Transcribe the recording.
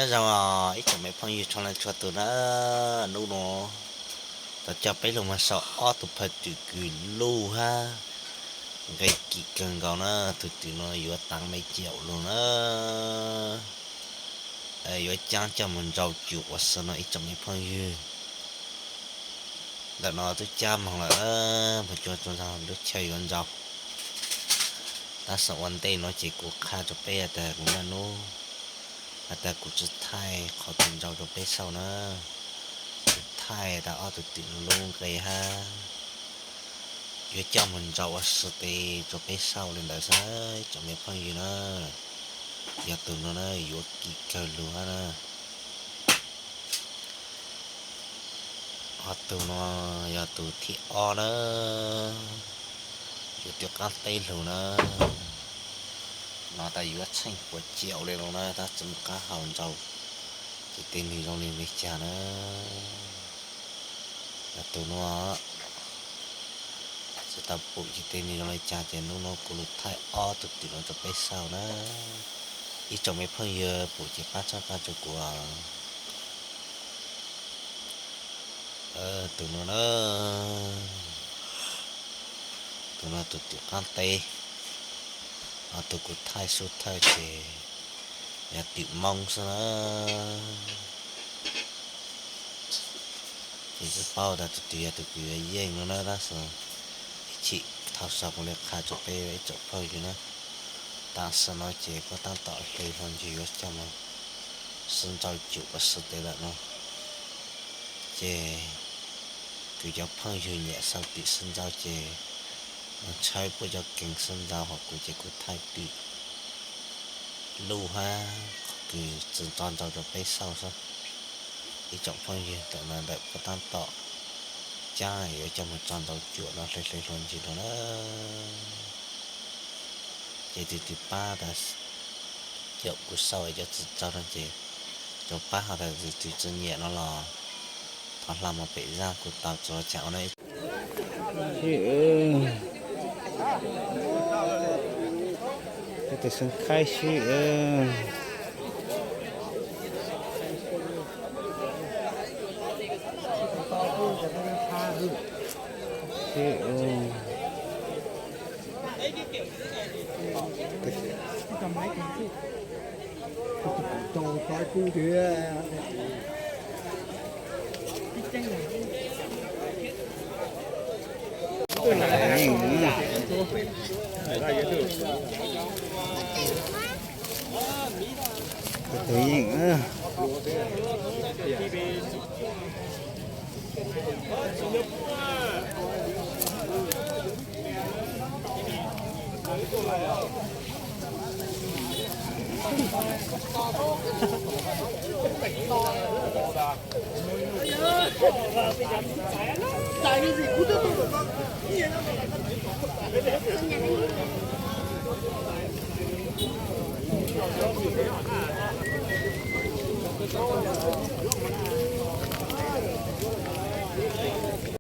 Nyob zoo ib tsoom me phooj ywg txhua leej txhua tus na, hnub no tau coj peb los mus saib ob tug phaj twm kws luj hab nqi kim kawg nkaus na. Tug twm no yuav taav me caum lug na, yuav caab coj mus ntsau cum ua si no ib tsoom me phooj ywg. Ntawm no twb caab moog lawm, moog cuag lub chaw yuav ntsau. Tab sis ua ntej no ces kuv qha rua peb has tas kuv niaj hnub has tas kuv tsi thaij qhov twg ntsau rua peb saib na. Kuv thaij tas ob tug twm no lub nqi hab yuav coj mus ntsau ua si tes rua peb saib li ntawd xwb ib tsoom me phooj ywg na. Yog tug no na yuav kim kawg lug hab na. Ho tug no yog tug thib ob na, yuav twb qaab teb lug na. No tas yuav tsheej puas caum li no na tab tsi muaj qab hau ntsau, ces tej nwg zoo li cas na. Yog tug no tsi tau pum ces tej nwg zoo li cas ces hnub no kuv lug thaij ob tug twm no rua peb saib na. Ib tsoom me phooj ywg pum ces pab txhawb nqaa rua kuv. Tug no na, tug no tug twm qaab teb, ho tug kuv thaij xub thawj ces yog twm Moob xwb na. Ces tsi paub tas tug twg yog tug kuv yuav yeej no na tab sis ib chim thaum xaus kuv le qha rua peb ib tsoom phooj ywg na. Tam sim no ces puab taab tom hle hlo ncig yuav coj mus sib ntsau cum ua si tes lawm no. Ces kws cov phooj ywg nyiam sau twm sib ntsau ces mus tshawb puab cov keeg sib ntsau, ho kuv ces kuv thaij twm luj hab qhov kws tsi tso ntsau rua peb saib xwb. Ib tsoom phooj ywg, ntawm no ntawm puab taab tom caab yuav coj mus tso ntsau cuam no hle hle hlo ncig no na. Ces tug twg pab tas caum kuv sau cov tsi txaus no ces rua pab, ho tas tug twg tsi nyiam no los thov hla mus pem zaj kuv tau tso caag ua na. Tes xeev khaib sib Tus yeej na.